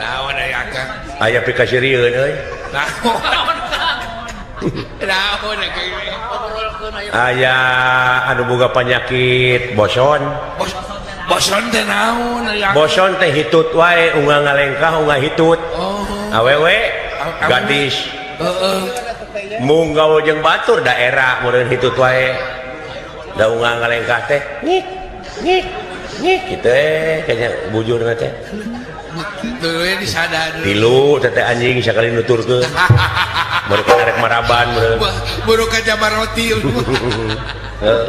Naon aya, Akang? Aya pikasirieun euy. Naon? Naon, Akang? Aya anu boga penyakit boson. Bos, boson teh naon aya? Boson teh hitut wae, unggal ngalengkah unggal hitut. Oh. Awewe gadis. Mung gaul jeung batur daerah meureun hitut wae. Da unggal ngalengkah teh ngik ngik ngik kitu eh kayaknya bujurna teh. Dulu disadar. Tilu teh anjing sakali nuturkeun. Meureun rek maraban meureun. Buru ka roti. Heeh.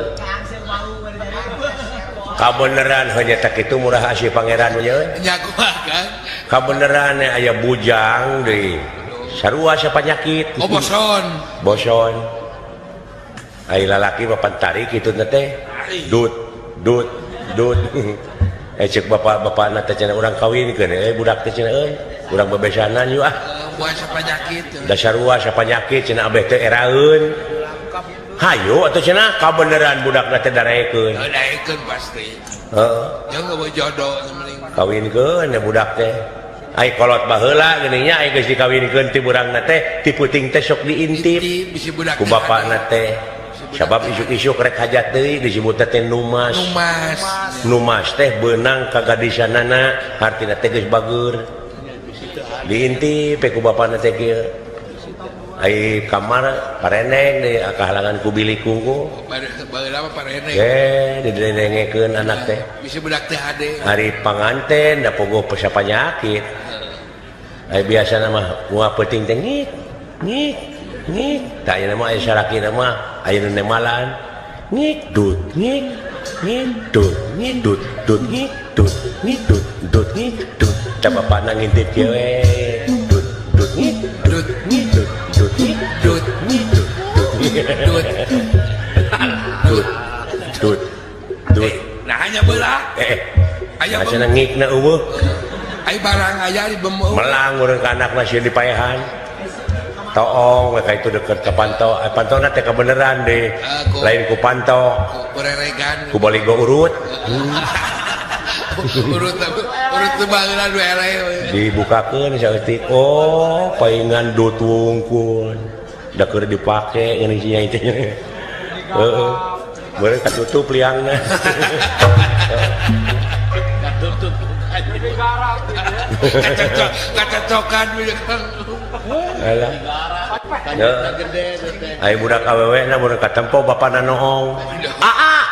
Kabeneran hanya tak itu murah asih pangeran nya euy. Nya kumaha, Kang? Kabeneran aya bujang deui. Sarua sapanyakit. Oh, boson. Boson. Ai lalaki mah tarik kitu teh. Dut dut dut. Eh, cek bapak-bapakna teh cenah urang kawinkeun eh budak teh cenah euy. Urang bebesanan yuk ah. Buat sapanyakit. Da sarua sapanyakit cenah abeh teh eraeun. Hayu atuh cenah kabeneran budakna teh darekeun. Oh, daekeun pasti. Heeh. Jangan nggak jodoh mending. Kawinkeun ya budak teh. Ai kolot baheula geuning nya ai geus dikawinkeun ti burangna teh ti puting teh sok diintip Intip bisi budak ku bapakna teh. Sabab isuk-isuk rek hajat deui disebut teh numas. Numas. Numas teh beunang ka gadisanana hartina teh geus bageur. Diintip ku bapakna teh kieu. Ai kamar pareneng deui kahalangan ku bilik kungku. Baheula mah pareneng. Eh, didengekeun anak teh. Bisi budak teh hade. Hari panganten da pogoh panyakit. Ai biasana mah unggal peuting teh ngik ngik ngik. Tah ayeuna mah aya salakina mah aya nu nemalan. Ngik dut ngik ngik dut ngik dut dut ngik dut ngik dut dut ngik dut. Tah bapakna ngintip kieu we. Dut dut ngik dut ngik dut dut ngik dut ngik dut dut Dut. Dut dut dut. Nah, hanya belah. Eh, Aya cenah ngikna eueuh. Ai barang aya di bemo. Melang urang ka anakna sieun dipaehan. Toong we ka itu deket ka panto. Eh, pantona teh kabeneran deh. Lain ku panto, Ku reregan. Ku baligo urut. Urut urut teu baheula du eleh. Dibukakeun saeutik. Oh, paingan dut wungkul. Da keur dipake ini sia itu. Heeh. Boleh katutup liangna. Katutup. Kacocokan. Alah. Ya. Ai budak awewe na mun katempo bapana noong. Aa.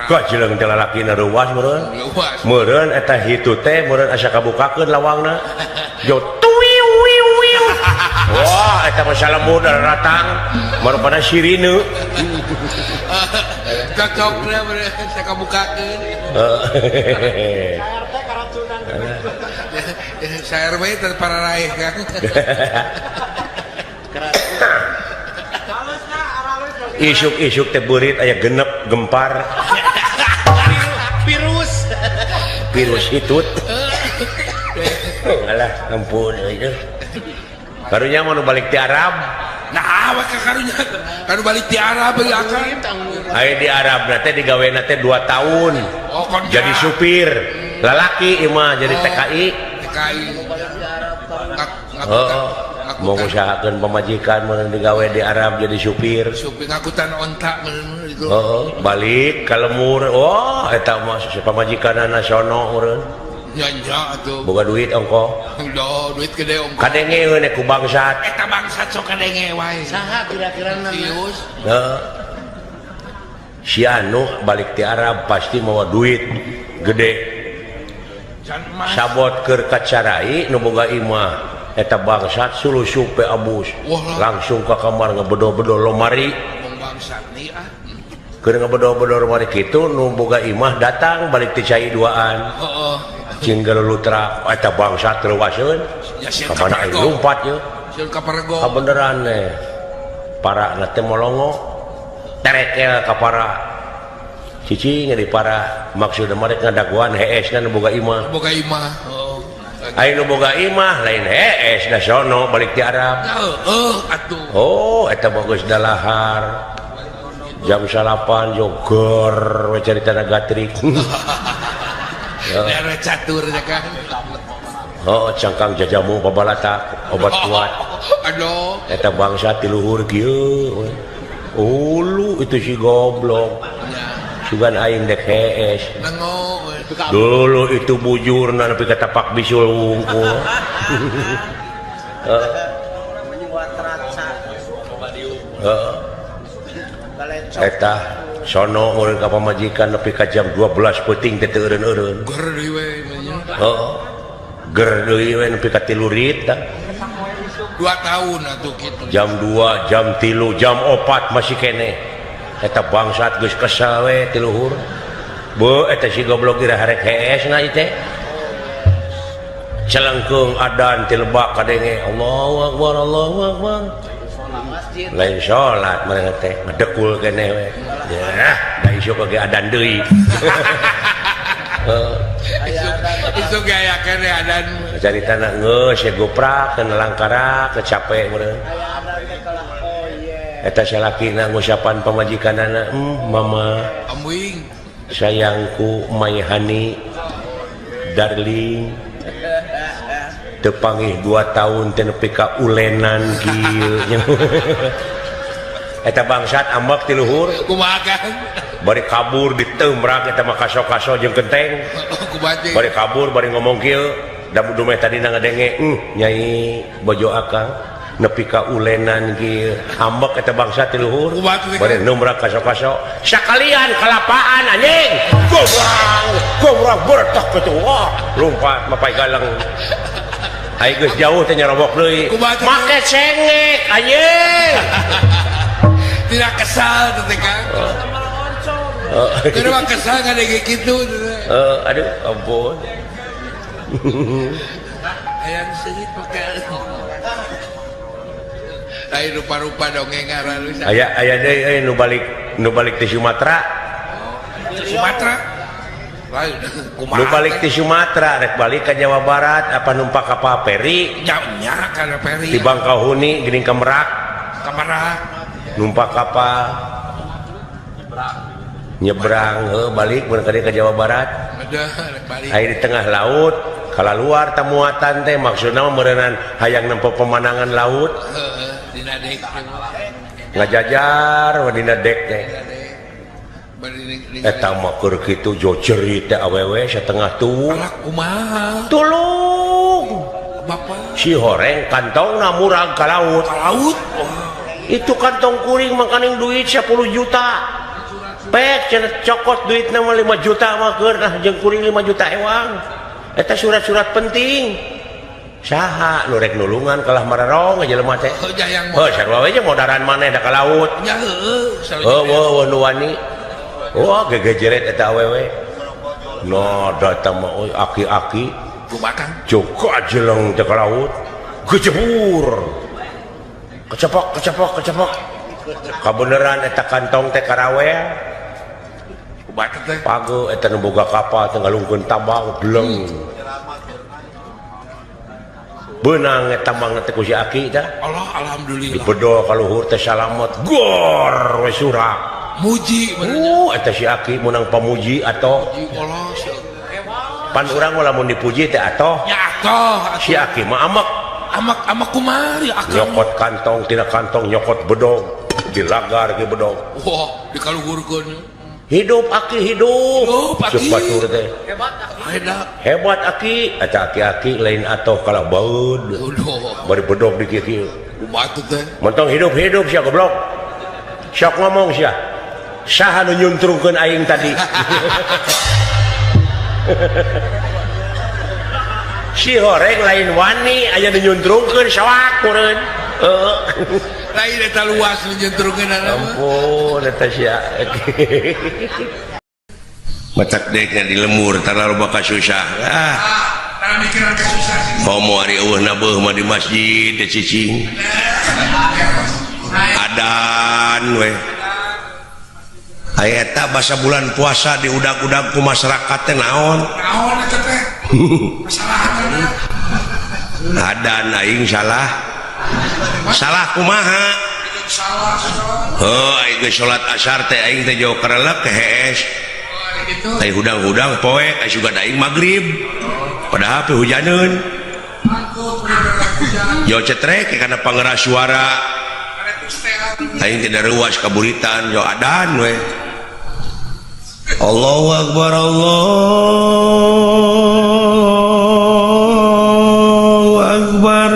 Kok jeleng teh lalakina reuwas meureun. Luas. Meureun eta hitu teh meureun asa kabukakeun lawangna. Jo tuwiu wiu wiu. Wah, eta mah salembur datang marupana sirine. Cocokna meureun sakabukakeun. Heeh. Saer we teh para raih, Kang. Isuk-isuk teh beurit aya genep gempar. Virus. Virus hitut. Alah, ampun euy. Karunya mah nu balik ti Arab. Nah, awak ka karunya kanu balik ti Arab euy, Akang. Aya di Arab na teh digawena teh 2 tahun. Oh, kon Jadi supir. Lalaki ieu mah jadi TKI. TKI. Heeh. Mau ngusahakeun pamajikan mun digawe di Arab jadi supir. Supir ngakutan onta meureun itu. Heeh, balik ka lemur. Wah, eta mah pamajikanana sono meureun. Nya nya atuh. Boga duit ongko. Udah duit gede ongko. Kadenge euy ku bangsat. Eta bangsat sok kadenge wae. Saha kira-kira nama? Sius. Heeh. Si anu balik ti Arab pasti mawa duit gede. Can emas. Sabot keur kacarai nu boga imah. Eta bangsat sulusup pe abus. Wah. Langsung ka kamar ngebedo-bedo lomari. Wong bangsat nih ah. Keur ngebedo-bedo lomari kitu nu boga imah datang balik ti cai duaan. Heeh. Cing galulutra eta bangsat leuwaseun. Ya sieun Ka mana kaparego. lumpat ye. Sieun kaparego. Kabeneran eh. Para na teh molongo. Terekel ka para. Cicing di para maksudna mah rek ngadaguan hees na nu boga imah. Boga imah. Heeh. Ai nu boga imah lain hees da sono balik ti Arab. Heeh atuh. Oh, eta mah geus dalahar. Jam 9 jogor we carita gatrik. Daerah catur ya kan. Oh, cangkang jajamu pabalatak obat kuat. Aduh. Eta bangsa tiluhur kieu. Ulu itu si goblok. Sugan aing dek hees. Nengo. Dulu itu bujurna nepi ka tapak bisul wungkul. Heeh. Eta sono mun ka pamajikan nepi ka jam 12 peuting teh teu eureun-eureun. Ger deui we nya. Heeh. Ger deui we nepi ka 3 rit tah. 2 tahun atuh kitu. Jam 2, jam 3, jam 4 masih keneh. Eta bangsat geus kesel we ti luhur. Beuh eta si goblok ira harek hees na ieu teh. Celengkeung adan ti lebak kadenge Allahu akbar Allahu akbar. Lain salat manehna teh ngedekul keneh we. Yah, da isuk oge adan deui. Heeh. Isuk gaya keneh adan. Caritana geus ya goprak kana langkara kecape meureun. Eta salakina ngusapan pamajikanana, mama ambuing sayangku my honey darling teu pangih 2 tahun teh nepi ka ulenan kieu. Eta bangsat ambek ti luhur. Kumaha kan? Bari kabur diteumrak eta mah kaso-kaso jeung kenteng. Kumaha teh? Bari kabur bari ngomong kieu, da dumeh tadina ngadenge, nyai bojo akang nepi ka ulenan kieu. Ambek eta bangsa ti luhur. Bari numrak kaso-kaso. Sakalian kalapaan anjing. Gobrang, gobrang bertak kitu. Wah, lompat mapai galang. Ai geus jauh teh nyarobok deui. Make cengek anjing. Tidak kesal teh Kang. Kudu mah kesal ngadenge kitu. Aduh ampun. Hayang seungit make. Lain rupa-rupa dongeng aralus. Aya aya deui euy nu balik ti Sumatera. Sumatera. Lain kumaha? Nu balik ti Sumatera rek balik ka Jawa Barat apa numpak kapal peri? Nya nya kana peri. Di Bangkahuni geuning ka Merak. Ka Merak. Numpak kapal. Nyebrang heuh balik mun ka Jawa Barat. Ada rek balik. Aya di tengah laut kalaluar tamuatan teh maksudna mah meureunnan hayang nempo pemandangan laut. Heeh, dina dek. Ngajajar we dina dek teh. Eta mah keur kitu jo jerit teh awewe satengah tuh. Alah kumaha? Tulung. Bapak. Si horeng kantongna murag ka laut. Ka laut. Itu kantong kuring makaning duit 10 juta. Pek cenah cokot duitna mah 5 juta mah keur nah jeung kuring 5 juta ewang. Eta surat-surat penting. Saha nu rek nulungan kalah mararong jelema teh. Heuh sarua we jeung modaran maneh da ka laut. Nya heueuh. Heuh weuh nu wani. Wah gegejeret eta awewe. No datang mah euy aki-aki. Kumaha Kang? Joko jeleng teh ka laut. Gejebur. Kecepok kecepok kecepok. Kabeneran eta kantong teh karawel. Kumaha teh? Page eta nu boga kapal teh ngalungkeun tambang bleng. Beunang eta tambang teh ku si aki tah. Allah alhamdulillah. Dibedol ka luhur teh salamet. Gor we surak. Muji eta si aki menang pamuji atau pan urang mah lamun dipuji teh atoh. Ya atoh. Si aki mah amek. Amek amek kumaha ya akang. Nyokot kantong tina kantong nyokot bedog dilagar ge bedog. Wah, dikaluhurkeun. Hidup aki hidup. Hidup aki. Ceuk batur teh. Hebat aki. Hebat aki eta aki-aki lain atoh kalah baeud. Bari bedog di kieu-kieu. Kumaha teh? Mentong hidup-hidup sia goblok. Sok ngomong sia. Saha nu nyuntrungkeun aing tadi? Si horeng lain wani aya nu nyuntrungkeun soak meureun. Heeh. Lain eta luas nu nyuntrungkeun Ampun eta sia. Matak deukna di lemur tara loba kasusah. Ah. Tara mikiran kasusah. Komo ari eueuh beuh mah di masjid teh cicing. Adan we. Eta basa bulan puasa diudag-udag ku masyarakat teh naon? Naon eta teh? Masalah adan aing salah. Salah kumaha? Salah. Heuh aing geus salat asar teh aing teh jauh karelek hees. Ai hudang-hudang poek ai sugan aing magrib. Padahal pe hujaneun. Yo cetrek kana pangeras suara. Aing teh daruas kaburitan yo adan we. Allahu akbar Allahu akbar.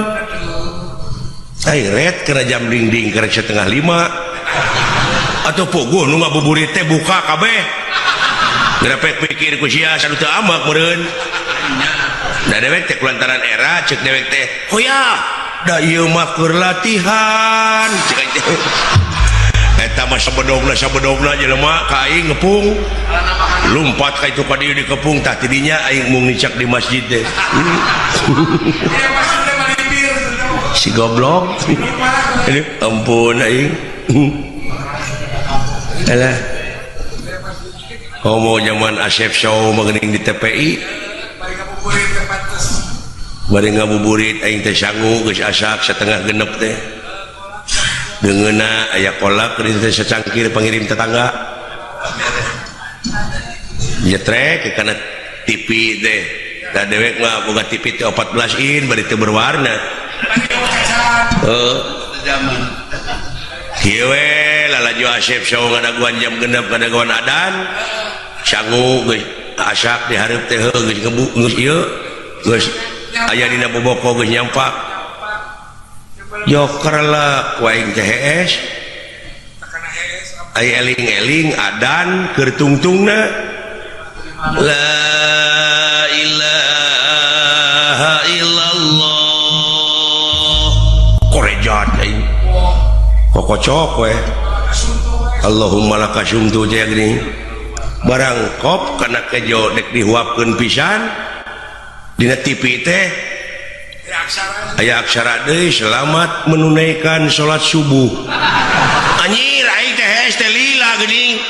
Ai ret kana jam dingding karek 4:30. Atau puguh nu ngabuburit teh buka kabeh. Gerepek pikir ku sia sanu teu amak meureun. Da dewek teh kulantaran era cek dewek teh hoya da ieu mah keur latihan cek aing teh. Eta mah sabedogna jelema ka aing ngepung. Lumpat ka itu ka dieu dikepung tah tidinya aing mung nicak di masjid teh. Si goblok. Aduh, ampun aing. Alah. Homo zaman Asep Show mah geuning di TPI. Bari ngabuburit aing teh sangu geus asak 5:30 teh. Deungeunna aya kolak geuning teh sacangkir pangirim tetangga. Jetrek kana TV teh. Da dewek mah boga TV teh 14 in bari teu berwarna. Heuh. Kieu we lalajo Asep Show ngadaguan jam 6 ngadaguan adan. Sangu geus asak di hareup teh heuh geus ngebu geus ieu geus aya dina boboko geus nyampak. Joker lah ku aing teh hees. Ai eling-eling adan keur tungtungna. La ilaha illallah. Korejat aing. Kokocok we. Allahumma laka sumtu teh geuning. Barang kop kana kejo dek dihuapkeun pisan. Dina TV teh aya aksara deui selamat menunaikan salat subuh. Anjir aing teh hees teh lila geuning.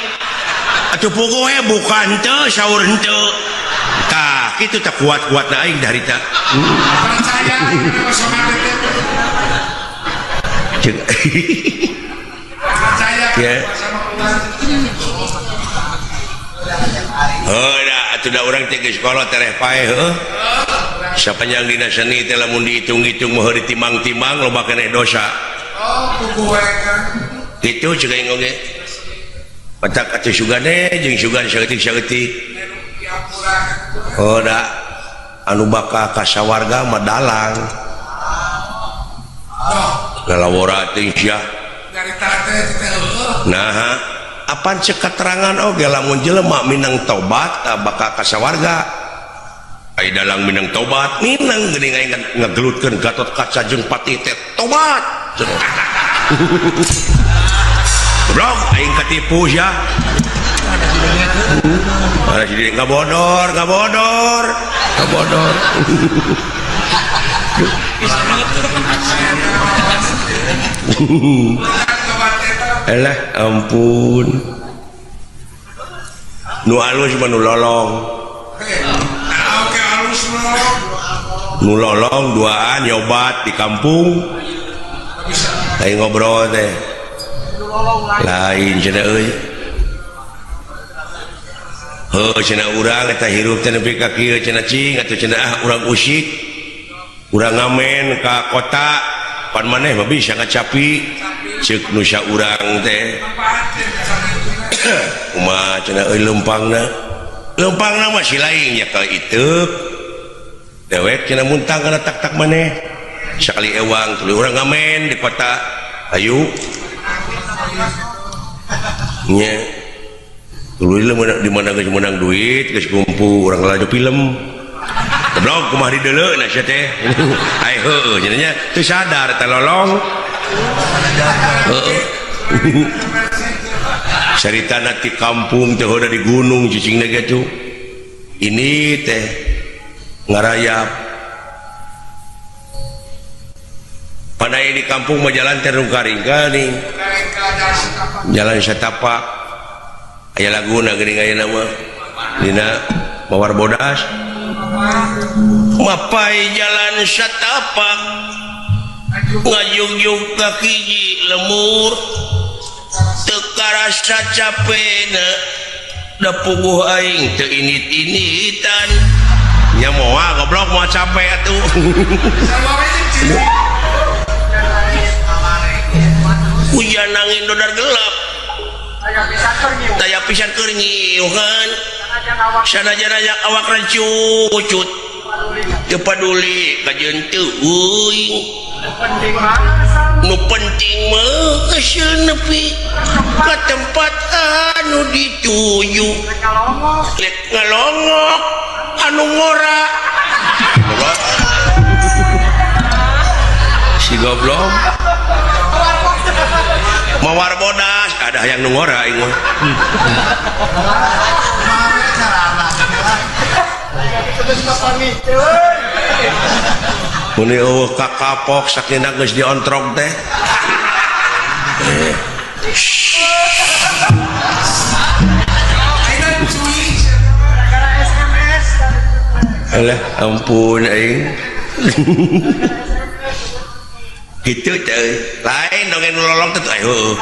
Atuh puguh we buka henteu sahur henteu. Tah kitu teh kuat-kuatna aing harita. Percaya Cek. Percaya Ya. sama Heuh da atuh da urang teh geus kolot tereh paeh heuh. Sapanjang dina seni teh lamun dihitung-hitung mah ditimang-timang loba keneh dosa. Oh, puguh we kan. Kitu cek aing oge. Patak atuh sugane jeung sugan saeutik-saeutik. Oh da anu bakal ka sawarga mah dalang. Lalawora teh sia. Nyarita teh teh heueuh. Nah, apan cek keterangan oge lamun jelema minang tobat tah bakal ka sawarga. Ai dalang minang tobat, minang geuning aing ngagelutkeun Gatot Kaca jeung Patih teh tobat. Goblok aing katipu sia. Mana si Dede ngabodor, ngabodor, ngabodor. Alah ampun. Nu alus mah nu lolong. Oke alus lolong. Nu lolong duaan nyobat di kampung. Aing ngobrol teh. Lain cenah euy. Heuh cenah urang eta hirup teh nepi ka kieu cenah cing atuh cenah ah urang usik. Urang ngamen ka kota pan maneh mah bisa ngacapi ceuk nu saurang teh. Kumaha cenah euy leumpangna. Leumpangna mah si lain nya ka iteuk. Dewek cenah muntang kana tak-tak maneh. Sakali ewang tuluy urang ngamen di kota. Ayu. Nya. Tuluy di mana geus meunang duit geus kumpul urang laju film. Goblok kumaha dideuleu na sia teh. Ai heueuh nya nya teu sadar teh lolong. Heueuh. Caritana ti kampung teh heuda di gunung cicingna ge tuh. Ini teh ngarayap. Pandai di kampung mah jalan teh rungka-ringka nih. Jalan setapak. Aya laguna geuning ayeuna mah. Dina Mawar Bodas. Mapai jalan setapak. Ngajugjug ka hiji lemur. Teu karasa capena. Da puguh aing teu init-initan. Nya moal goblok moal capek atuh. Hujan angin dodar gelap. Taya pisan keur nyiuhan. Sanajan awak rancucut. Teu paduli kajeun teu euing. Nu penting mah geus nepi ka tempat anu dituju. Lek ngalongok anu ngora. Goblok. Si goblok. Mawar bodas ada yang nu ngora aing mah. Muni eueuh kakapok sakina geus diontrog teh. Alah ampun aing. Kitu teh lain dongeng nu lolong teh heueuh.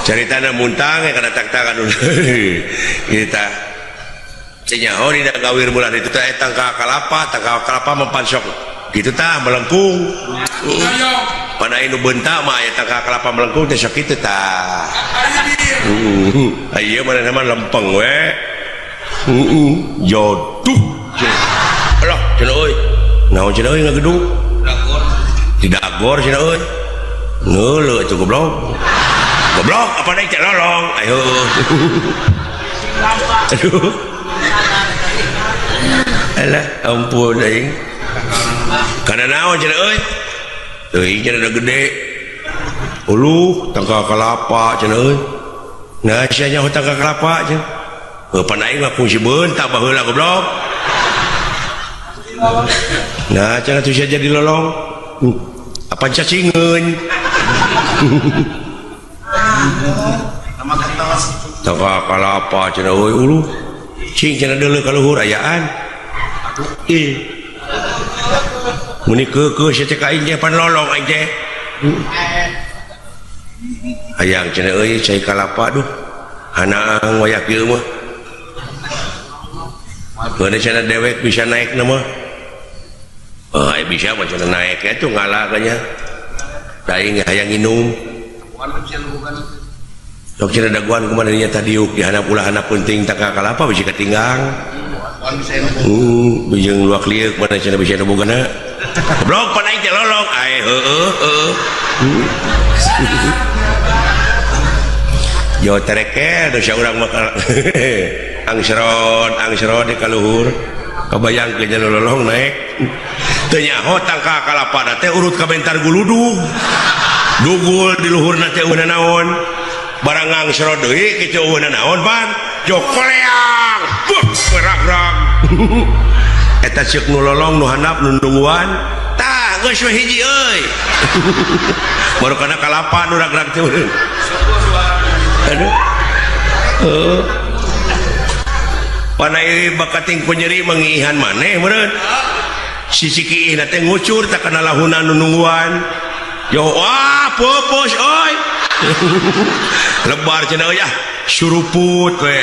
Caritana muntang kana tak-takan kita. Nyaho dina gawir bulan itu teh tangka kalapa mempansok gitu tah melengkung. Pada anu bentak mah aya tangka kalapa melengkung teh sok kitu tah. Ieu mana mah lempeng we. Joduh. Alah cenah euy. Naon cenah euy ngagedung? Dagor. Di dagor cenah euy. Ngeuleuh atuh goblok. Goblok apa deui teh lolong. Ayo. Aduh. Alah ampun aing. Kana naon cenah euy? Teuing cenah da gede. Uluh tangka kalapa cenah euy. Nah sia nyaho tangka kalapa cenah. Heuh pan aing mah kungsi beunta baheula goblok. Nah cenah tuh sia jadi lolong. Apa cacingeun. Tangka kalapa cenah euy uluh. Cing cenah deuleu ka luhur ayaan. Ih. Muni keukeuh sia teh ka aing teh pan lolong aing teh. Hayang cenah euy cai kalapa duh. Hanaang wayah kieu mah. Geus cenah dewek bisa naik na mah. Oh, bisa mah cenah naik atuh ngalah nya. Da aing hayang nginum. Sok cenah daguan kumaha nya tadiuk di handap ulah handap penting tangka kalapa bisi katinggang. Bijeng luak liuk mana cenah bisa bogana. Goblok pan aing teh lolong. Ae heueuh heueuh. Jo terekel dosa urang mah angsrod di kaluhur. Kabayangkeun nya lolong naik. Teu nyaho tangka kalapa teh urut ka bentar guludug. Dugul di luhurna teh eueuh naon. Barang angsrod deui kitu eueuh naon pan. Jo koleang. Buh berag-rag. Eta ceuk nu lolong nu handap nu nungguan. Tah geus we hiji euy. Baru kana kalapa nu rag-rag teh. Aduh. Heuh. Panai bakating ku nyeri mangiihan maneh meureun. Sisi kiihna teh ngucur tak kana lahuna nu nungguan. Yo wah pupus euy. Lebar cenah euy ah suruput we.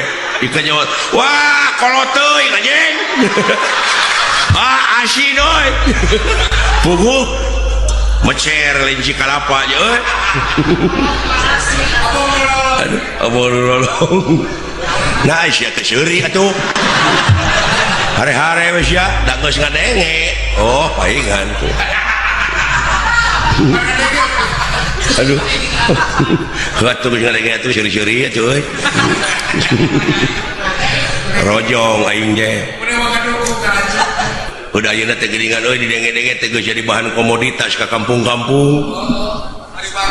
Ikan nyawa wah kolot teuing anjing. Ah asin euy. Puguh mecer linci kalapa aja euy. Aduh, abon lolong. Nah, sia teh seuri atuh. Hare-hare we sia, da geus ngadenge. Oh, paingan tuh. Aduh. Atuh geus ngadenge atuh seuri-seuri atuh euy. Rojong aing teh. Udah ayeuna teh geuningan euy didenge-denge teh geus jadi bahan komoditas ka kampung-kampung.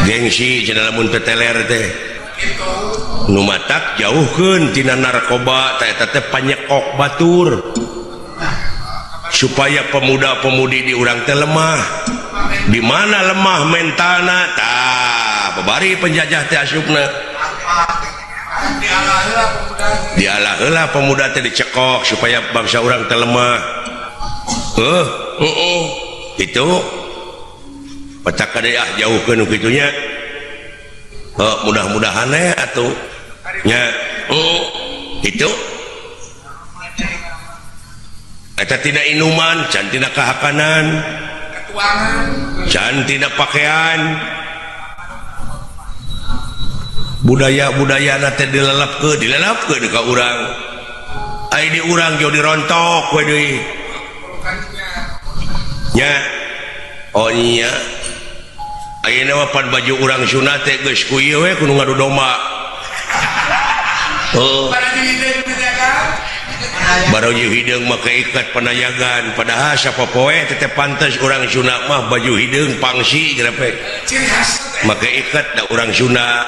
Gengsi cenah lamun teu teler teh. Nu matak jauhkeun tina narkoba teh eta teh panyekok batur. Supaya pemuda-pemudi di urang teh lemah. Di mana lemah mentalna tah babari penjajah teh asupna. Dialah heula pemuda teh dicekok supaya bangsa urang teh lemah. Heeh, itu petak kade ah jauhkeun nu kitu nya. Mudah-mudahan atuh nya itu eta tina inuman can tina kahakanan can tina pakaian budaya-budayana teh dilelepkeun ka urang ai di urang jauh dirontok we deui nya oh nya ayeuna mah pan baju urang Sunda teh geus ku ieu we kudu ngadu domba. Heuh. Baru hideung make ikat panayagan padahal sapopoe teh pantes urang Sunda mah baju hideung pangsi gerepe. Make ikat da urang Sunda.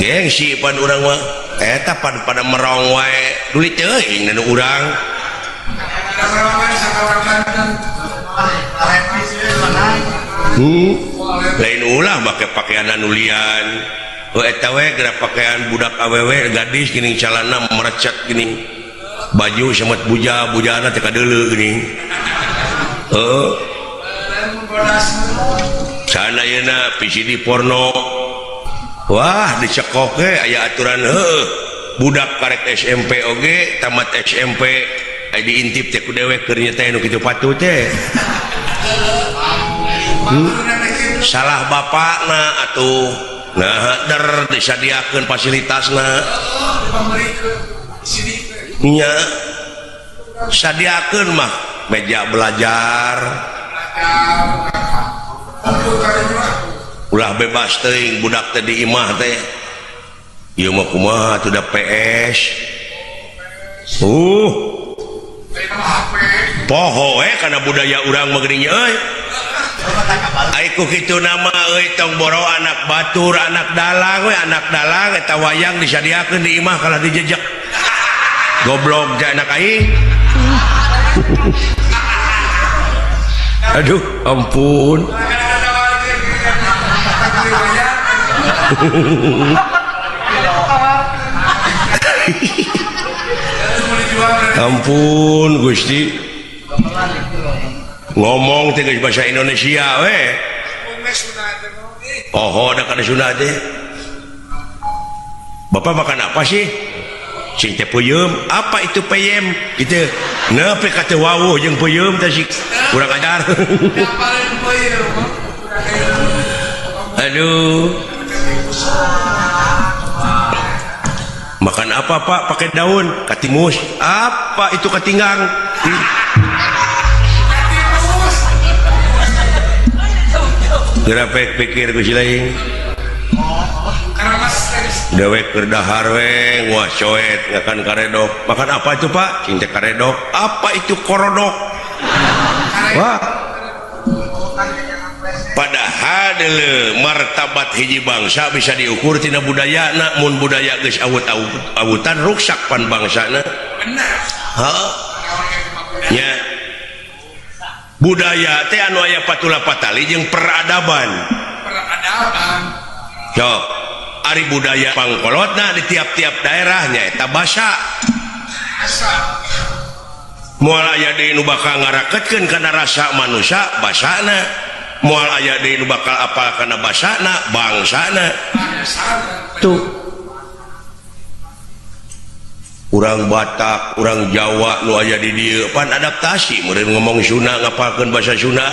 Gengsi pan urang mah eta pan pada merong wae dulit teuing nu urang. Lain ulah make pakaian anulian. Oh eta we geura pakaian budak awewe gadis geuning calana merecet geuning. Baju semet buja, bujana teh kadeuleu geuning. Heuh. Sana ayeuna VCD porno. Wah, dicekok ge aya aturan heuh. Budak karek SMP oge, tamat SMP aya diintip teh ku dewek keur nyeta nu kitu patut teh. Salah bapakna atuh nah der disadiakeun fasilitasna nya sadiakeun mah meja belajar ulah bebas teuing budak teh di imah teh ieu mah kumaha atuh da PS poho we kana budaya urang mah geuning euy. Ai ku kitu nama euy tong boro anak batur anak dalang we anak dalang eta wayang disadiakeun di imah kalah dijejek. Goblok ja anak aing. Aduh ampun. Ampun Gusti. Ngomong teh geus bahasa Indonesia we. Oh, da kana Sunda teh. Bapak makan apa sih? Cing teh peuyeum. Apa itu peyem? Gitu. Nepi ka teu wawuh jeung peuyeum teh sih. Kurang ajar. Aduh. Makan apa, Pak? Pakai daun, katimus. Apa itu katinggang? Gerapek pikir ku si lain. Dewek keur dahar we, nguas coet ngakan karedok. Makan apa itu, Pak? Cing teh karedok. Apa itu korodok? Wah. Padahal deuleu martabat hiji bangsa bisa diukur tina budayana, mun budaya geus awut-awutan ruksak pan bangsana. Bener. Heuh. Nya. Budaya teh anu aya patula patali jeung peradaban. Peradaban. Sok, ari budaya pangkolotna di tiap-tiap daerah nyaeta basa. Moal aya deui nu bakal ngaraketkeun kana rasa manusia basana. Moal aya deui nu bakal apal kana basana bangsana. Tuh. Urang Batak, urang Jawa nu aya di dieu pan adaptasi meureun ngomong Sunda ngapalkeun bahasa Sunda.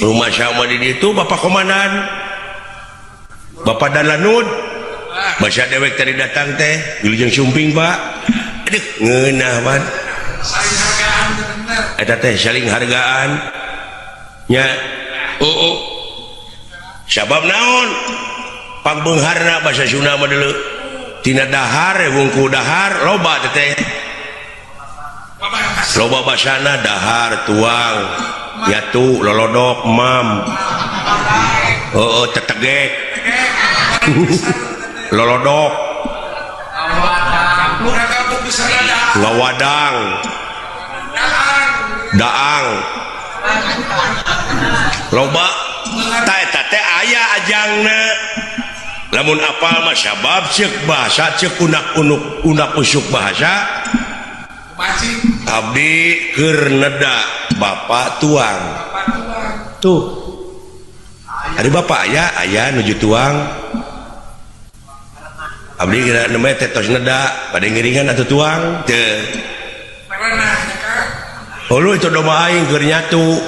Rumah sama di dieu tuh Bapak Komandan. Bapak Danlanud. Bahasa dewek tadi datang teh, wilujeng sumping, Pak. Aduh, ngeunah pan. Saling hargaan bener. Eta teh saling hargaan. Nya. Oh. Sabab naon? Pangbeungharna bahasa Sunda mah deuleu. Tina dahar wungku dahar loba teh loba basana dahar tuang yatu lolodok mam oh tetegek lolodok ngawadang daang loba ta teh aya ajangna. Lamun apal mah sabab ceuk bahasa ceuk unak-unuk unak usuk bahasa abdi keur neda bapak tuang tuh Ari bapak aya aya nuju tuang. Abdi kira namanya teh tos neda, bade ngiringan atuh tuang teu. Oh lu itu domba aing keur nyatu.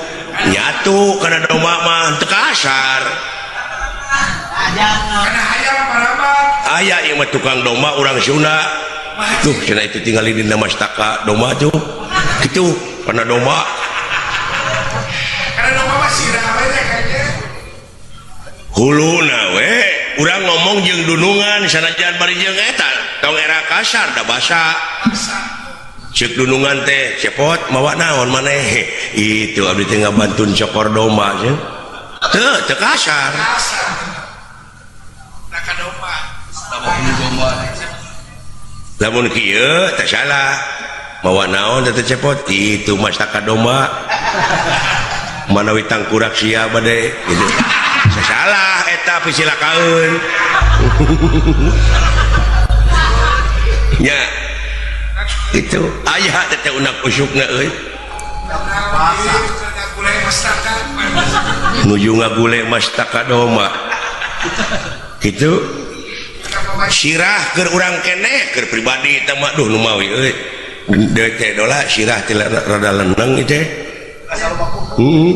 Nyatu kana domba mah teu kasar. Kana hayam parabat. Aya ieu mah tukang domba urang Sunda. Tuh cenah itu tinggal di mastaka domba tuh. Kitu kana domba. Kana domba mah sirah we teh kayaknya. Huluna we urang ngomong jeung dunungan sanajan bari jeung eta tong era kasar da basa. Ceuk dunungan teh cepot mawa naon maneh. Itu abdi teh ngabantun cokor domba cenah. Teu teu kasar. Kasar. Da ka domba. Lamun kieu teh salah. Mawa naon teh cepot itu mastaka domba. Manawi tangkurak sia bade gitu. Salah eta pisilakaeun. Nya itu aya teh unak usukna euy. Nuju ngagule mastaka domba. Kitu sirah keur urang keneh keur pribadi eta mah duh nu mawi euy. Deui teh dola sirah teh rada leneng ieu teh. Heeh.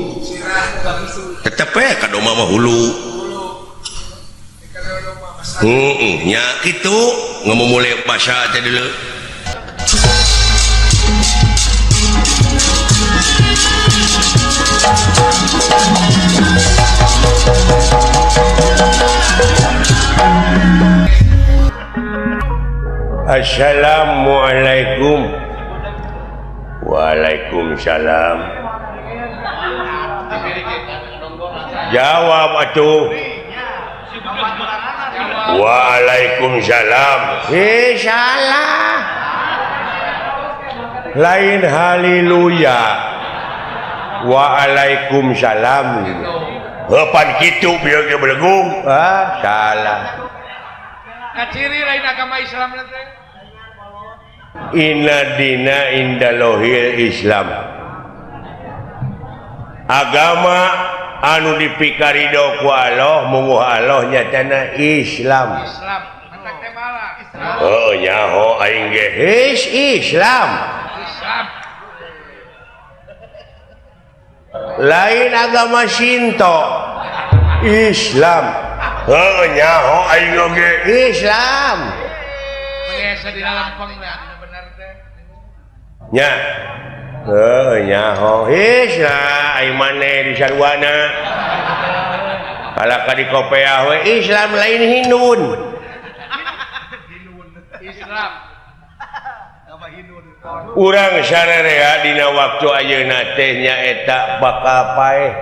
Tetep we ka domba mah hulu. Heeh, nya kitu ngamumule basa teh dulu. Assalamualaikum. Waalaikumsalam. Jawab atuh. Waalaikumsalam. Salah. Lain haleluya. Waalaikumsalam. Heupan kitu bieu ge belegung. Ah, salah. Kaciri lain agama Islam teh. Inna dina indalohil Islam. Agama anu dipikarido ku Allah munguh Allah nyatana Islam. Islam. Mantak teh bala. Heuh nyaho aing ge Islam. Islam. Lain agama Shinto. Islam. Heuh nyaho aing oge Islam. Biasa di lempeng bener teh. Nya. Heuh nyaho Islam aing maneh di sarwana. Kalaka di kopeah we Islam lain Hindun. Islam. Urang sararea dina waktu ayeuna teh nyaeta bakal paeh.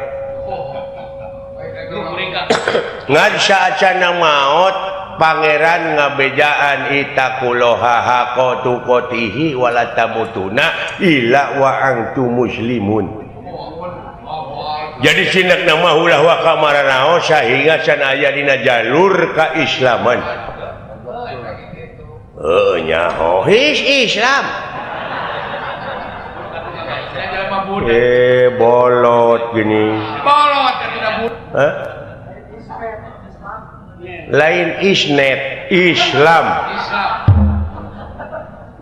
Ngan saacana maot pangeran ngabejaan itaqullaha haqqa tuqatihi wala tamutuna illa wa antum muslimun. Jadi sinak nama ulah wa kamaranaos sahingga can aya dina jalur kaislaman. Heuh nyaho Islam. Bolot gini. Bolot tidak Hah? Lain isnet Islam. Islam.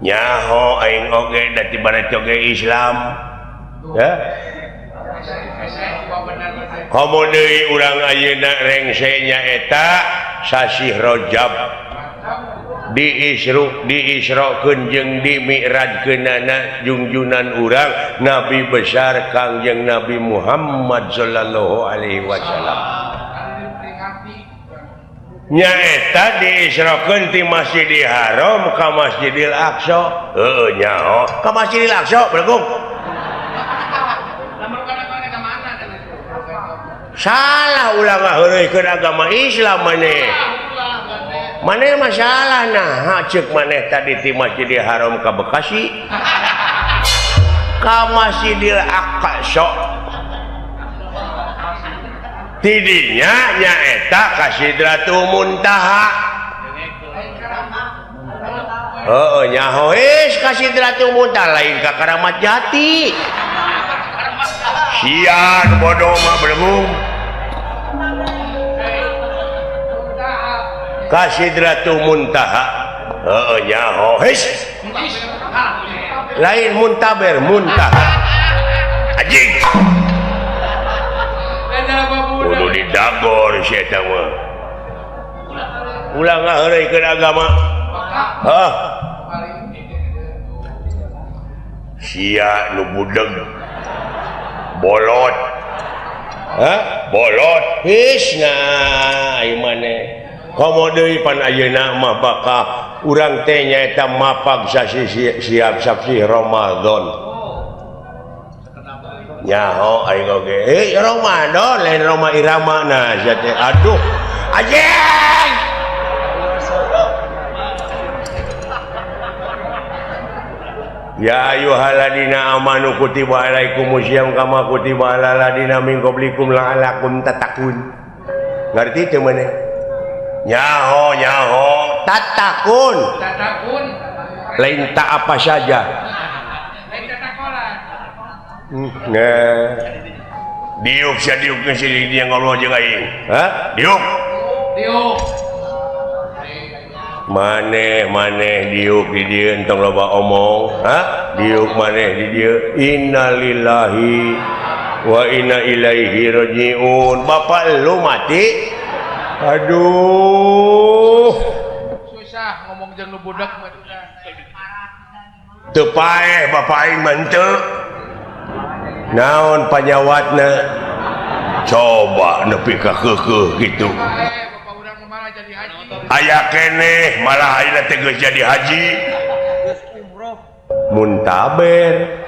Nyaho aing oge da tiba oge Islam. Ya. Komo deui urang ayeuna rengse nyaeta sasih Rajab. Diisru diisrokeun jeung dimi'rajkeunana jungjunan urang Nabi besar Kangjeng Nabi Muhammad sallallahu alaihi wasallam. Nyaeta diisrokeun ti Masjidil Haram ka Masjidil Aqsa. Heuh nyaho ka Masjidil Aqsa belegung. Salah ulah ngaheureuykeun agama Islam maneh. Maneh masalah nah ceuk maneh tadi ti Masjidil Haram ka Bekasi ka Masjidil Aqsa. Tidinya nyaeta ka Sidratul Muntaha. Heuh nyaho geus ka Sidratul Muntaha lain ka Karamat Jati. Sian bodoh mah belegung. Ka Sidratul Muntaha. Heeh nyaho. His. Lain muntaber, muntaha. Anjing. Kudu didagor si eta mah. Ulah ngaheureuykeun agama. Hah? Sia nu budeg. Bolot. Hah? Bolot. His nah ieu maneh. Komo deui pan ayeuna mah bakal urang teh nyaeta mapag sasi siap sasi Ramadan. Nyaho aing oge. Eh Ramadan lain Roma Irama nah sia teh. Aduh. Anjing. Ya ayyuhalladzina amanu kutiba alaikumusiyam kama kutiba alal ladzina min qablikum la'allakum tattaqun. Ngarti teu maneh? Nyaho nyaho tattaqun. Tattaqun. Lain tak apa saja. Lain tatakolan. Nah. Diuk sia diuk geus dia ngobrol jeung aing. Hah? Diuk. Diuk. Maneh maneh diuk di dieu entong loba omong. Hah? Diuk maneh di dieu. Innalillahi wa inna ilaihi rajiun. Bapak lu mati. Aduh. Susah ngomong jeung nu budak mah. Teu paeh bapak aing mah henteu. Naon panyawatna? Coba nepi ka keukeuh kitu. Aya keneh malah ayeuna teh geus jadi haji. Muntaber.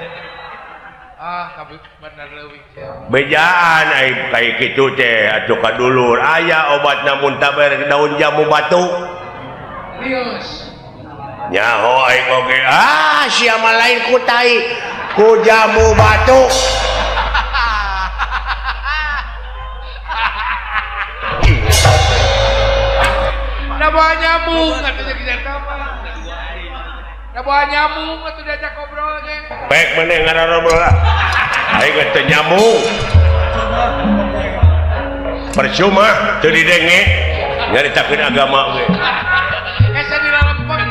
Ah, kabeh bener leuwih. Bejaan ai kaya kitu teh atuh ka dulur aya obatna muntaber daun jamu batu. Rius. Nyaho aing oge. Ah, sia mah lain ku tai ku jamu batu. Da bawa nyamuk atuh jeung eta mah. Da bawa nyamuk atuh diajak ngobrol ge. Pek maneh ngarobrol lah. Aing geus teu nyamuk. Percuma teu didenge nyaritakeun agama ge. Asa dilalempeng.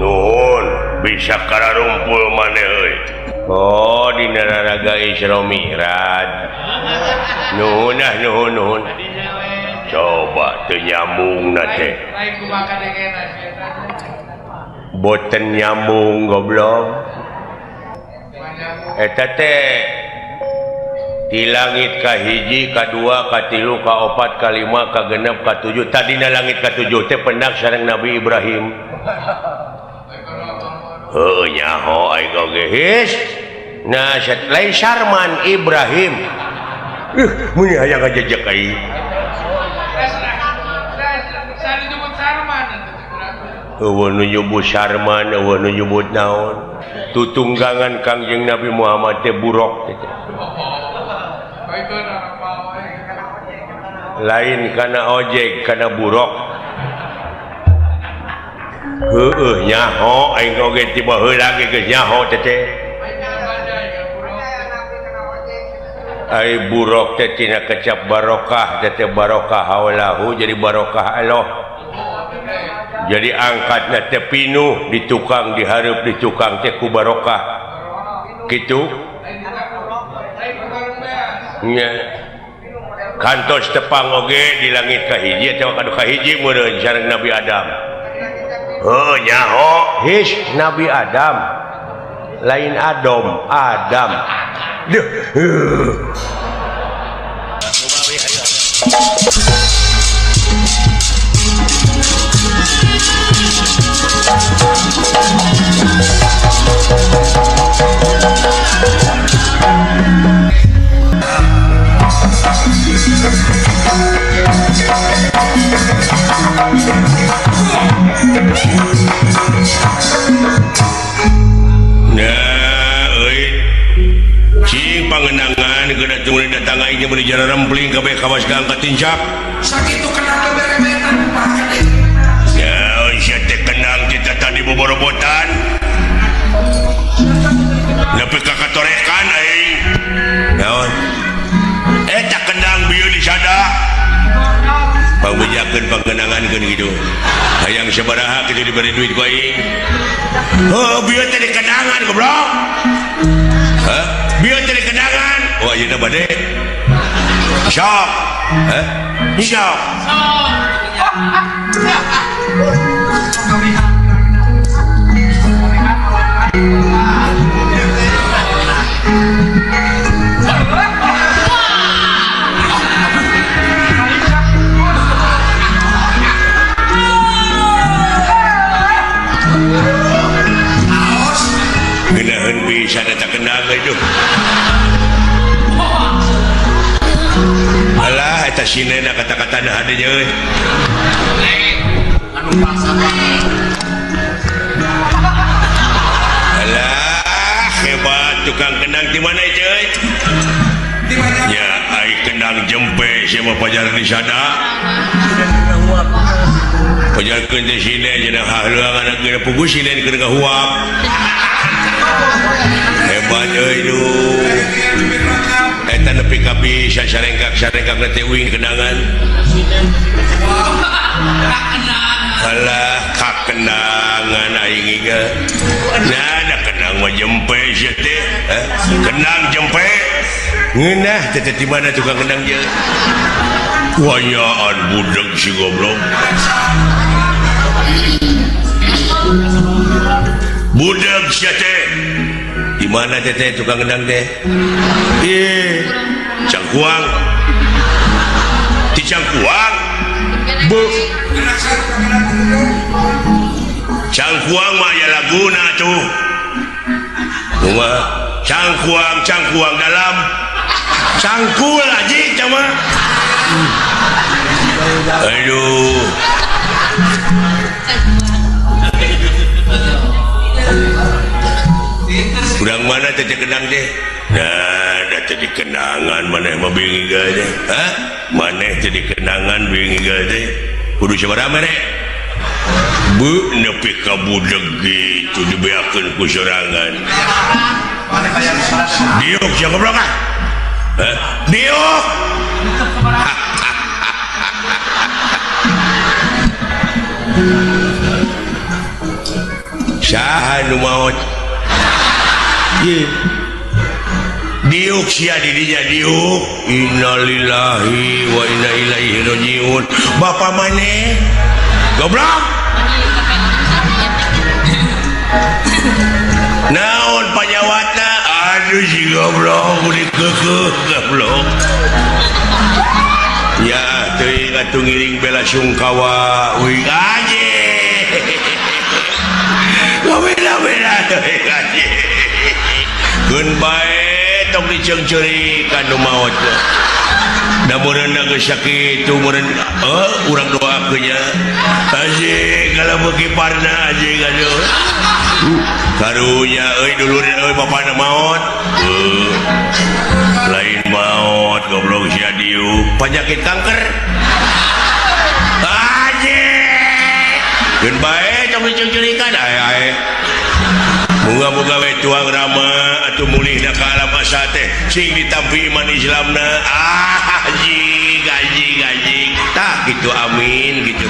Nuhun bisa kararumpul maneh euy. Oh dina raraga Isra Mi'raj. Nuhun ah nuhun nuhun. Coba teu nyambung na teh. Lain kumaha kadengena sia eta. Boten nyambung goblok. Eta teh di langit ka hiji, ka dua, ka tilu, ka opat, ka lima, ka genep, ka tujuh. Tadina langit ka tujuh teh pendak sareng Nabi Ibrahim. Heuh nyaho aing oge his. Nah, lain Sarman Ibrahim. Mun hayang ngajejek aing. Eueuh nu nyebut Sarman, eueuh nu nyebut naon. Tutunggangan Kangjeng Nabi Muhammad teh buruk teh. Lain kana ojek, kana buruk. Heueuh nyaho aing oge tiba heula ge geus nyaho teh teh. Ai buruk teh tina kecap barokah teh teh barokah haulahu jadi barokah Allah. Jadi angkatna teh pinuh di tukang dihareup di tukang teh ku barokah. Kitu. Nya. Kantos tepang oge di langit ka hiji atawa ka hiji meureun sareng Nabi Adam. Heuh nyaho his Nabi Adam. Lain Adom, Adam. Duh. Nah, euy. Cing pangenangan geuna tunggu datang aing bari jararempling kabeh kawas ka angkat tincak. Sakitu kenang berebetan kumaha Ya, sia teh kenang kita tadi boborobotan. Nepi ka katorekan aing. Naon? Eta kendang bieu di sada. Pangbejakeun Panggendakeun panggenangankeun kitu. Hayang sabaraha kitu diberi duit ku aing. Heuh, bieu teh dikenangan goblok. Hah? Bieu teh dikenangan. Oh, ayeuna bade. Sok. Hah? Sok. Geunaheun pisan eta kendang itu. Alah eta sinena kata-katana hadenya euy. Alah hebat tukang kendang di mana itu euy? Ya ai kendang jempe sia mah pajar di sada. Pajarkeun teh sine cenah hahleuangan geus puguh sine keur ngahuap. Hebat euy duh. Eta nepi ka bisa sarengkak-sarengkak teh uing kendangan. Alah kakendangan aing iga. Nah da kendang mah jempe sia teh. Kendang jempe. Ngeunah teh di mana tukang kendang je? Wayaan budeg si goblok. Budeg sia teh. Di mana teh tukang kendang teh? Ih, Cangkuang. Di Cangkuang. Bu. Cangkuang mah aya laguna tuh. Kumaha? Cangkuang, cangkuang dalam. Cangkul aja cama. Aduh. Kurang mana teh kendang teh? Nah, da teh dikenangan maneh mah bingung teh. Hah? Maneh teh dikenangan bingung teh. Kudu sabaraha mere? Bu nepi ka budeg gitu dibeakeun ku sorangan. Diuk sia goblok ah. Hah? Diuk. Saha nu maot? Diuk sia di dinya diuk. Innalillahi wa inna ilaihi rajiun. Bapa maneh goblok. Naon panyawatna? Aduh si goblok dikeukeuh goblok. Ya teuing atuh ngiring bela sungkawa uing anjing. Bela-bela teuing anjing. Keun bae tong diceungceurikan nu maot. Da meureun geus sakitu meureun urang doakeun nya. Anjing kalau beuki parna anjing aduh. Karunya euy dulur euy bapana maot. Lain maot goblok sia diuk penyakit kanker. Anjing. Keun bae tong diceungceurikan ae ae. Moga-moga we tuang rama atuh mulihna ka alam asa teh sing ditampi iman Islamna. Ah anjing anjing anjing. Tah kitu amin gitu.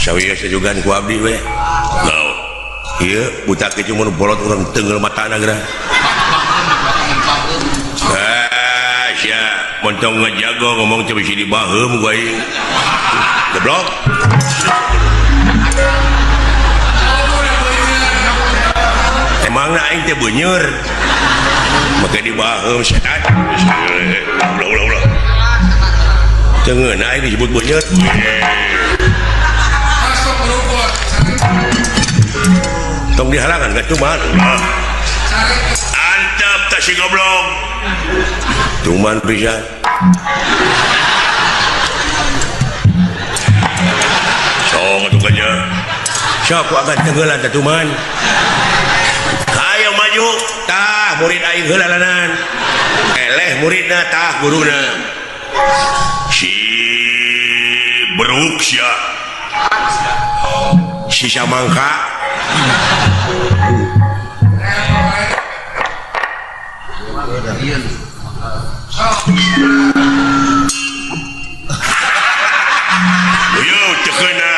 Sawieu sajugan ku abdi we. Naon? Ieu butak kitu mun bolot urang teunggeul matana geura. Ah, sia montong ngajago ngomong teh bisi dibaheum ku aing. Goblok. Emangna aing teh beuneur. Make dibaheum setan. Ulah ulah ulah. Teu ngeunah aing disebut beuneur. Tong dihalangan ka cuman. Antep tah si goblok. Cuman pisan. Sok atuh kanya. Sok ku agan tenggelan tah cuman. Tah murid aing heula lanan. Eleh muridna tah guruna. Si beruk sia. Sisa mangka. Yo teu keuna.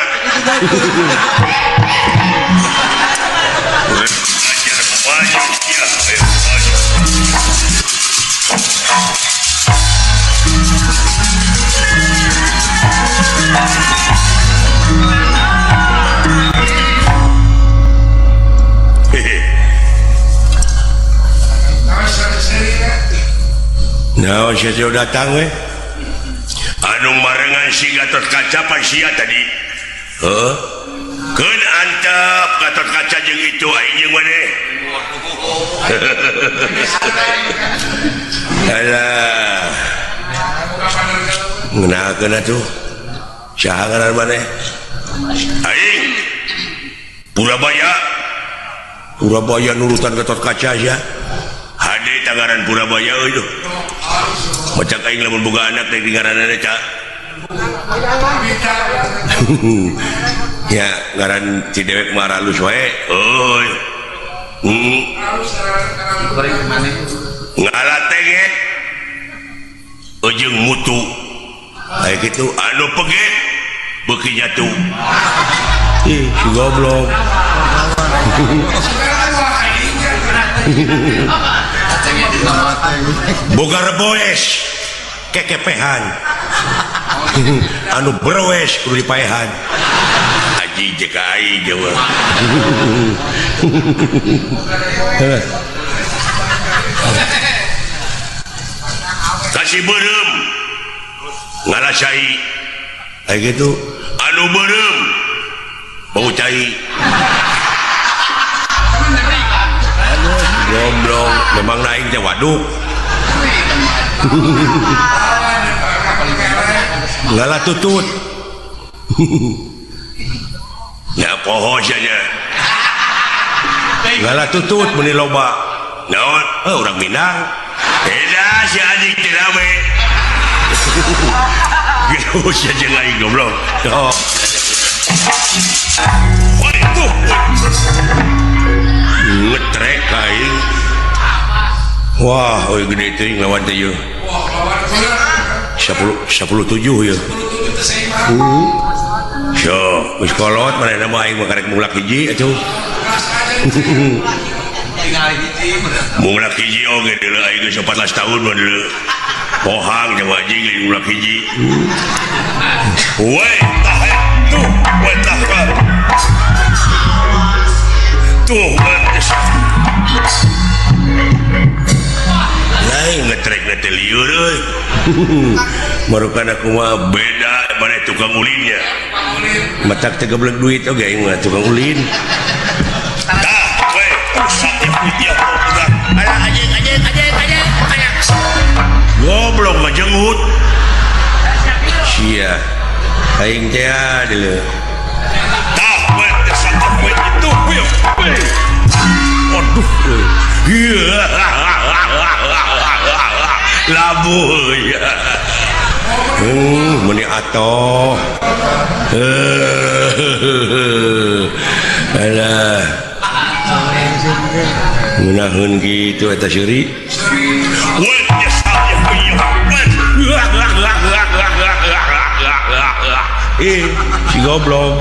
Nah, saya datang we. Anu marengan si Gatot Kaca pan sia tadi. Heuh. Keun antep Gatot Kaca jeung itu aing jeung maneh. Alah. Ngeunahkeun atuh. Saha ngaran maneh? Aing. Purabaya. Purabaya nurutan Gatot Kaca sia. Hade tangaran Purabaya euy duh. Macak aing lamun boga anak teh ngaranna ca. Ya ngaran si dewek mah alus wae. Euy. Ngalatenget ujung mutu. Aya kitu anu peget beuki nyatu. Ih, si goblok. Boga reboes kekepehan anu berwes kudu dipaehan aji jeung aing jawa. Kasih beureum ngalasai aya kitu anu beureum bau cai. Goblok memang naik teh waduk. Ngalah tutut. Ya poho sia nya. Ngalah tutut meuni loba. Naon? Heuh urang Minang. Eda si anjing teh rame. Gitu sia jeung aing goblok. Oh. Waduh. Ngetrek aing. Wah, euy gede teuing lawan teh ieu. 10 17 ieu. So, geus kolot manehna mah aing mah karek mulak hiji atuh. Mulak hiji oge deuleu aing geus 14 tahun mah deuleu. Pohang jeung anjing lain mulak hiji. Woi, tah tuh, woi tah. Tuh, lain ngetrek teh lieur euy. Marukan aku mah beda mana tukang ulinnya. Matak teh geblek duit oge aing mah tukang ulin. Tah, we, ya alah anjing anjing anjing anjing. Goblok ngajenggut. Sia. Aing teh deuleu. Tah, we, we itu we. Aduh, labu ya. Meni atoh. Alah. Ngeunaheun kitu eta seuri. Ih, si goblok.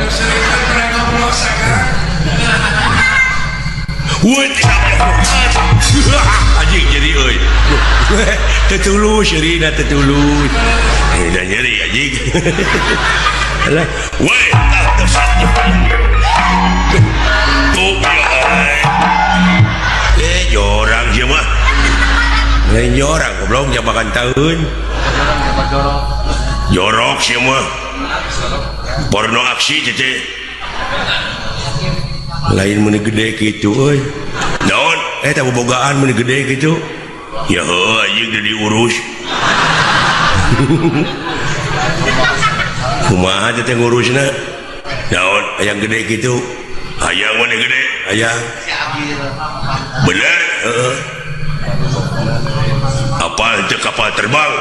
Anjing jadi euy. Teu tulus seurina teu tulus. Da nyeri anjing. Alah, we tuh jorang ieu mah. Lain jorang goblok jabakan taun. Jorok sih mah. Porno aksi cece. Lain meuni gede kitu euy. Naon? Eta bobogaan meuni gede kitu. Ya heuh anjing teu diurus. Kumaha teh ngurusna? Naon hayang gede kitu? Hayang meuni gede, hayang. Bener? Heeh. kapal terbang.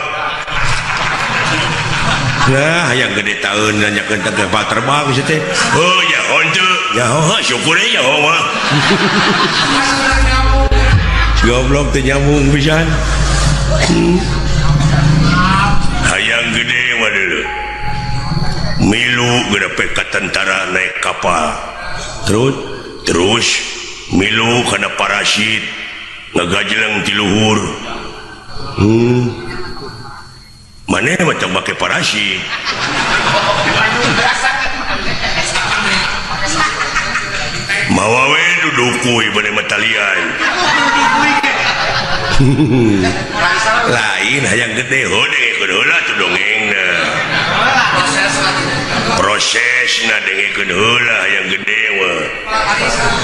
Nah, hayang gede tahun nanyakeun tentang kapal terbang sih teh. Oh, ya henteu. Ya heuh, syukur ya mah. Goblok teh nyambung pisan. Hayang gede mah deuleu. Milu gede ka tentara naik kapal. Terus terus milu kana parasit ngagajleng ti luhur. Maneh mah teu make parasit. Mawa we dudukuy bade mah talian. Lain hayang gede heuh dengekeun heula tuh dongengna. Prosesna dengekeun heula hayang gede mah.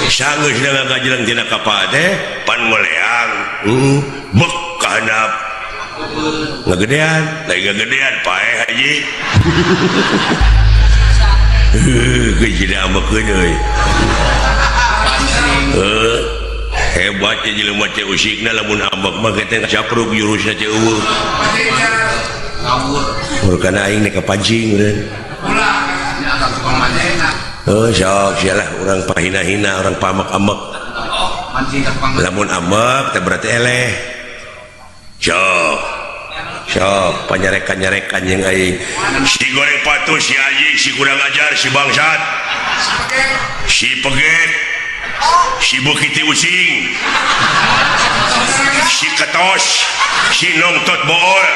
Sanggeus ngagajleng tina kapal teh pan ngoleang. Bek ka handap. Ngagedean, lain ngagedean paeh haji. Heuh, geus ambekeun euy. Heuh, hebat ya jelema teh usikna lamun ambek mah teh capruk jurusna teh eueuh. Ngawur. Kana aing nek kapancing eureun. Heuh, sok sialah urang pahina-hina, urang pamak-amek. Lamun ambek teh berarti eleh. Sok. Sok panyarekan-nyarekan jeung aing. Si goreng patuh, si anjing, si kurang ajar, si bangsat. Si peget. Si bukiti ucing. Si ketos, si nongtot bool.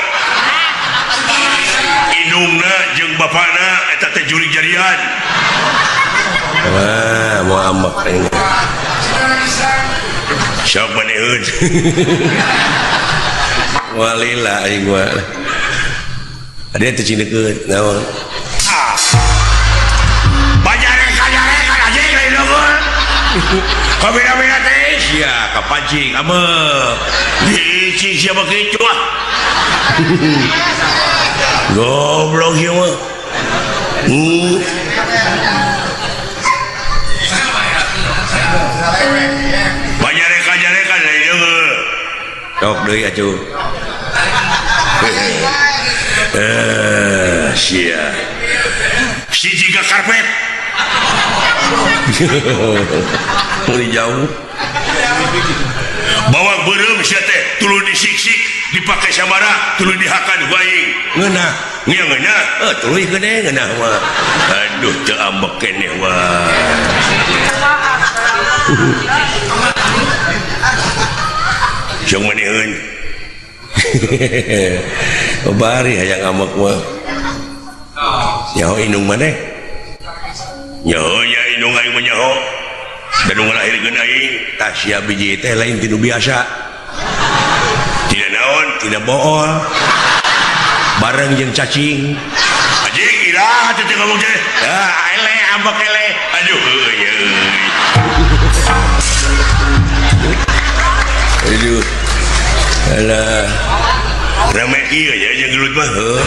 Indungna jeung bapana eta teh jurig jarian. Wah, mau ambek aing. Sok maneun. Walila aing mah. Ada teh cinekeut naon? Ah. Banyarekan-nyarekan anjing lain unggul. Kabina-bina teh sia kapancing ambek. Licik sia mah kitu ah. Goblok ieu mah. Banyarekan-nyarekan lain unggul. Sok deui atuh. Sia. Si jiga karpet. Mulai jauh. Bawang beureum sia teh tuluy disiksik, dipake samara, tuluy dihakan ku aing. Ngeunah, nya ngeunah. Heuh, tuluy gede ngeunah mah. Aduh, teu ambek keneh mah. Jeung maneun. Bari hayang ambek mah. Nyaho indung maneh? Nyaho nya indung aing mah nyaho. Da nu ngalahirkeun aing tah sia biji teh lain ti nu biasa. Tidak naon, tidak bool. Bareng jeung cacing. Anjing iraha teh ngomong teh. Ah, eleh ambek eleh. Aduh euy euy. Aduh. Alah. Rame ieu ya jeung gelut mah heuh.